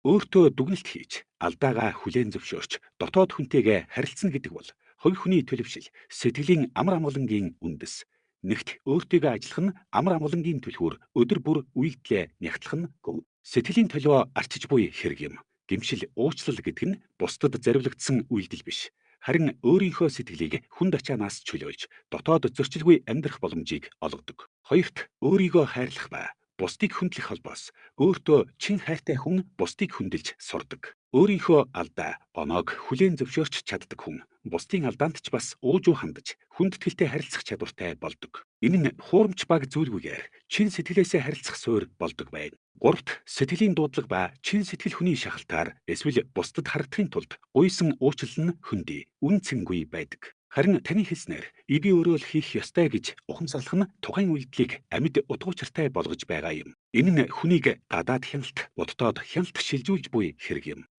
Өөртөө дүгнэлт хийж, алдаагаа хүлээн зөвшөөрч, дотоод хүнтэйгээ харилцана гэдэг бол хувь хүний төлөвшил, сэтгэлийн амар амгалангийн үндэс. Нэгт өөртөөгөө ажиллах нь амар амгалангийн түлхүүр, өдөр бүр үйлдэлээ нягтлах нь гүн. Сэтгэлийн толио арчиж буй хэрэг юм. Гэмшил, уучлал гэдэг нь бусдад зориулагдсан үйлдэл биш. Харин өөрийнхөө сэтгэлийг хүнд ачаанаас чөлөөлж, дотоод зөрчилгүй амьдрах боломжийг олгодог. Хоёрт, өөрийгөө хайрлах ба бусдыг хүндлэх холбоос өөртөө чин хайртай хүн бусдыг хүндэлж сурдаг. Өөрийнхөө алдаа, оноог хүлээн зөвшөөрч чаддаг хүн бусдын алдаанд ч бас уужуу хандаж, хүндэтгэлтэй харилцах чадвартай болдог. Энэ нь хуурамч баг зүйлгүйгээр чин сэтгэлээсээ харилцах суурь болдог байна. Гуравт, сэтгэлийн дуудлага ба чин сэтгэл хүний шахалтаар эсвэл бусдад харагдахын тулд гуйсан уучлал нь хөндөй, үн цэнгүй байдаг. Харин таны хэлснээр би өөрөө л хийх ёстой гэж ухамсарлах нь тухайн үйлдэлийг амьд утга учиртай болгож байгаа юм. Энэ нь хүнийг гадаад хяналт, боддоод хяналт шилжүүлж буй хэрэг юм.